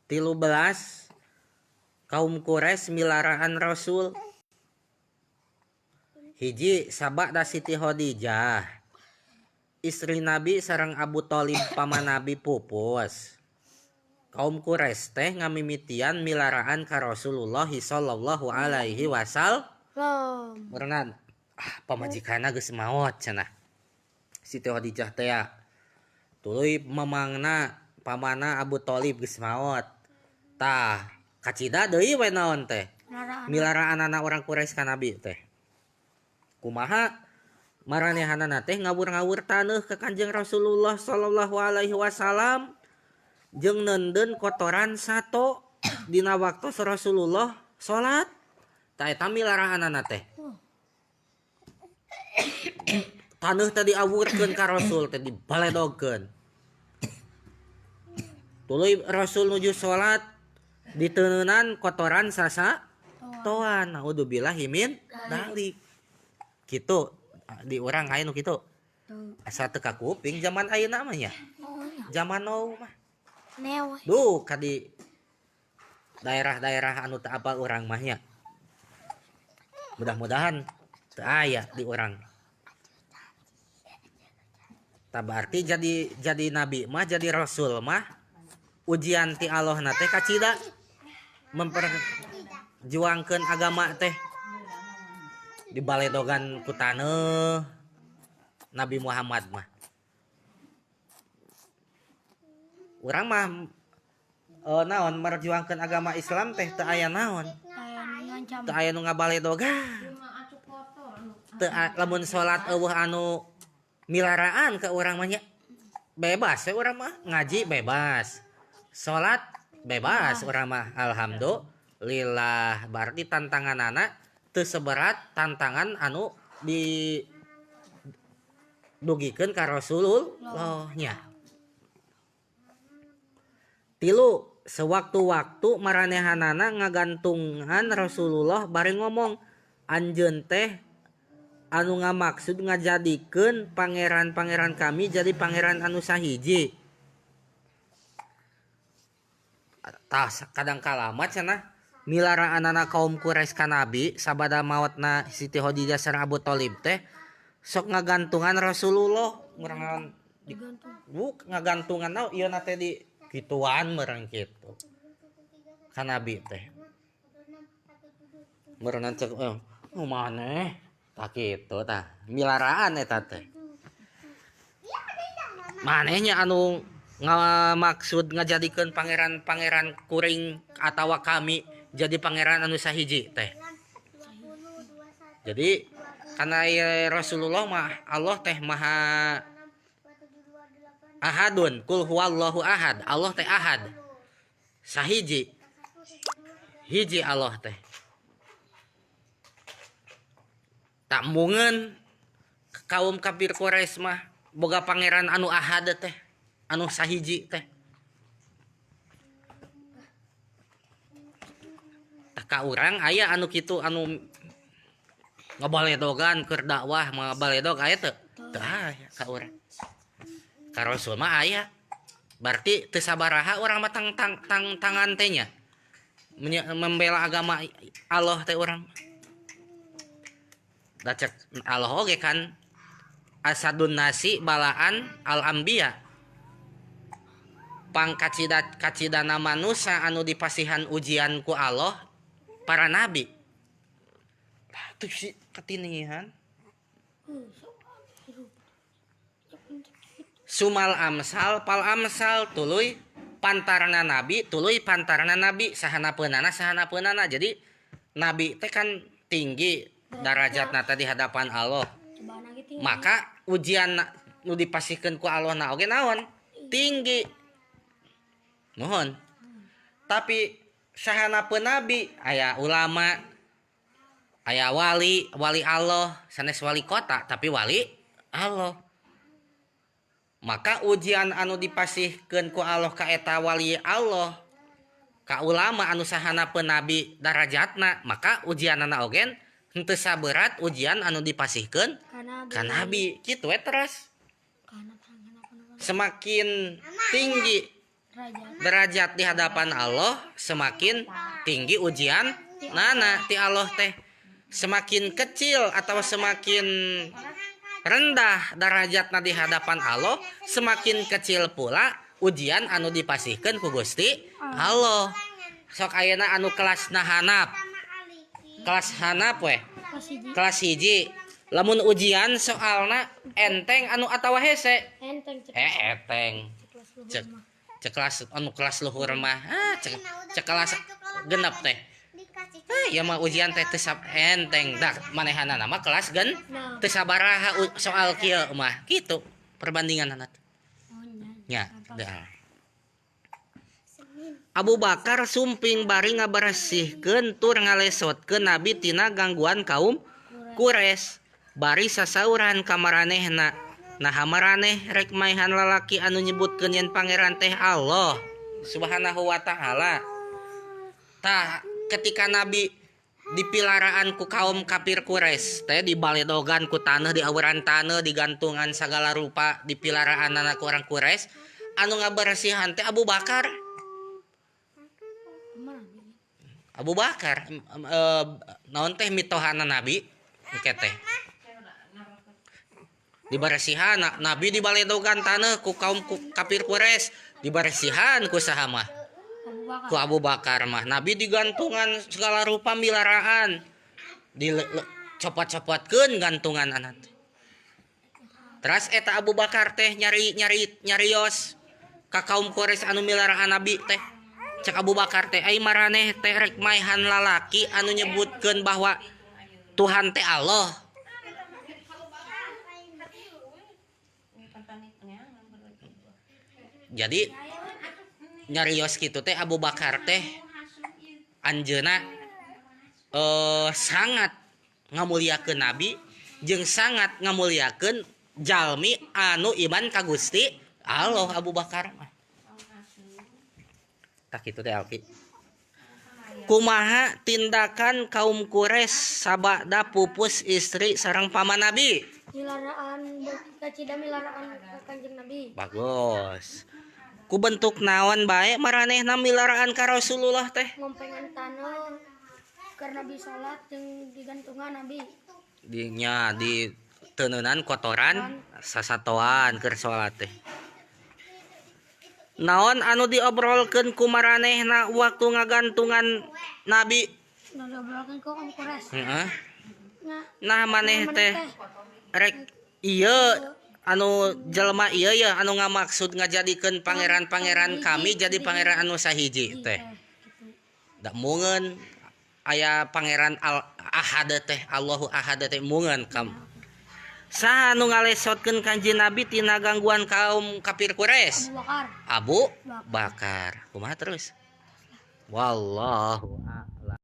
13 kaum Quraisy milaraan Rasul. Hiji sabada Siti Khadijah, istri Nabi sareng Abu Thalib paman Nabi pupus. Kaum Quraisy teh ngamimitian milaraan ka Rasulullah sallallahu alaihi wasallam. Meureunan ah pamajikanna geus maot cenah. Siti Khadijah tea. Tuluy mamangna pamanna Abu Thalib geus maot. Tah, kacida deui we naon teh? Milaraanana urang Quraisy ka Nabi teh. Kumaha maranehanana teh ngawur-ngawur taneuh ka Kanjeng Rasulullah sallallahu alaihi wasallam jeung neundeun kotoran sato dina waktos Rasulullah salat. Tah eta milaraanana teh. Taneuh teh diawurkeun ka Rasul teh dibaledogkeun. Tuluy Rasul nuju salat diteuneunan kotoran sasa toan naudzubillahi min dzalik. Kitu di urang aya nu kitu. Asa teu kakuping zaman ayeuna mah nya. Zaman now mah. Duh ka di daerah-daerah anu teu apal urang mah nya. Mudah-mudahan teu aya di urang. Tah berarti jadi jadi nabi mah jadi rasul mah ujian ti Allah na teh kacida memperjuangkeun agama teh dibaledogan ku taneuh Nabi Muhammad mah. Urang mah naon merjuangkeun agama Islam teh teu aya naon. Teu aya nu ngabaledogan. Teu lamun salat eueuh anu milaraan ka urang mah nya. Bebas we urang mah, ngaji bebas. Salat bebas urang mah alhamdulillah. Berarti tantanganana teu seberat tantangan anu di dugikeun ka Rasulullah nya. Tilu, sewaktu-waktu maranehanana ngagantungan Rasulullah bari ngomong, Anjeun teh anu ngamaksud ngajadikeun pangeran-pangeran kami jadi pangeran anu sahiji. Tah kadang kala mah cenah milaraanana kaum Quraisy ka Nabi sabada maotna Siti Khadijah sareng Abu Thalib teh sok ngagantungan Rasulullah meureun buk ngagantungan naon ieu na teh di kituan meureun kitu ka Nabi teh. Meureun cek nu maneh tah kitu tah milaraan eta teh. Manehnya anu ngamaksud ngajadikeun pangeran-pangeran kuring atawa kami jadi pangeran anu sahiji teh. Jadi karena Rasulullah mah Allah teh maha ahadun kul huwallahu ahad. Allah teh ahad. Sahiji. Hiji Allah teh. Tak embungeun kaum kafir Quraisy mah boga pangeran anu ahad teh, anu sahiji teh. Tah ka urang aya anu kitu anu ngabaledogan keur dakwah ngabaledog aya teu? Teu aya ka urang. Ka Rasul mah aya. Berarti teu sabaraha urang mah tang tang tang tangan teh nya. Membela agama Allah teh urang. Da cek Allah oge kan asadun nasi balaan al anbiya. Pang kacida kacidana manusa anu dipasihan ujian ku Allah para nabi. Tah tuh si katinihan. Sumal amsal pal amsal tuluy pantarna nabi tuluy pantarna nabi sahanapeunana sahanapeunana. Jadi nabi teh kan tinggi darajatna teh di hadapan Allah. Maka ujian nu dipasihkeun ku Allah na oge naon? Tinggi. Nuhun. Tapi sahanapeun nabi aya ulama, aya wali, wali Allah, sanes wali kota tapi wali Allah. Maka ujian anu dipasihkeun ku Allah ka eta wali Allah, ka ulama anu sahanapeun nabi darajatna, maka ujianana oge henteu saberat ujian anu dipasihkeun ka nabi. Kitu we terus. Semakin tinggi Derajat di hadapan Allah semakin tinggi ujian nana ti Allah teh. Semakin kecil atau semakin rendah derajatna di hadapan Allah, semakin kecil pula ujian anu dipasihkeun ku Gusti Allah. Sok ayeuna anu kelasna handap, kelas handap weh, kelas 1, lamun ujian soalna enteng anu atawa hese? Enteng cek. Eh, enteng. Kelas luhur Cek mah. Cek kelas anu kelas luhur mah, ah, cek cek kelas 6 teh, ah, ya mah ujian teh teu enteng dah manehanana mah kelas gen Nah. teu sabaraha soal kieu mah, kitu perbandingan. Oh nya. Nya dah. Abu Bakar sumping bari ngabersihkeun tur ngalesotkeun Nabi tina gangguan kaum Quraisy, bari sasauran ka maranehna, "Naha maraneh rek maehan lalaki anu nyebutkeun yen pangeran teh Allah Subhanahu wa Ta'ala?" Tah, ketika Nabi dipilaraan ku kaum kafir Quraisy teh, dibaledogan ku taneuh, diawuran taneuh, digantungan segala rupa, dipilaraan ku orang Quraisy, anu ngabersihan teh Abu Bakar. Mana Nabi? Abu Bakar, naon teh, mitohana Nabi engke teh dibersihan. Nabi dibaledogan taneuh ku kaum kafir Quraisy, dibersihan ku saha mah? Abu Bakar. Ku Abu Bakar mah. Nabi digantungan segala rupa, milaraan, di copot-copotkeun gantungan anak. Terus eta Abu Bakar teh nyari nyari nyarios ka kaum Quraisy anu milaraan Nabi teh. Cek Abu Bakar teh, "Ai maraneh teh rek maehan lalaki anu nyebutkeun bahwa Tuhan teh Allah?" Jadi nyarios kitu teh Abu Bakar teh anjeuna sangat ngamuliakeun Nabi jeung sangat ngamuliakeun jalmi anu iman ka Gusti Allah, Abu Bakar mah. Tah, kitu teh, Alki. Kumaha tindakan kaum Quraisy sabada pupus istri sareng paman Nabi? Milaraan, kacida milaraan ka Kanjeng Nabi. Bagus. Ku bentuk naon bae maranehna milaraan ka Rasulullah teh? Ngompengan taneuh keur Nabi salat jeung digantungan Nabi. Di nya di teuneunan kotoran sasatoan keur salat teh. Naon anu diobrolkeun ku maranehna waktu ngagantungan Nabi? Nu diobrolkeun ku kaum Quraisy. Heeh. Nya. Nah, maneh teh rek ieu anu jelema ieu ya anu ngamaksud ngajadikeun pangeran-pangeran kami jadi pangeran anu sahiji teh. Gitu. Da mungeun aya pangeran al ahad teh, Allahu ahad teh mungeun kam. Saha anu ngalesotkeun Kanjeng Nabi tina gangguan kaum kafir Quraisy? Abu Bakar. Abu Bakar. Kumaha terus? Wallahu a'lam.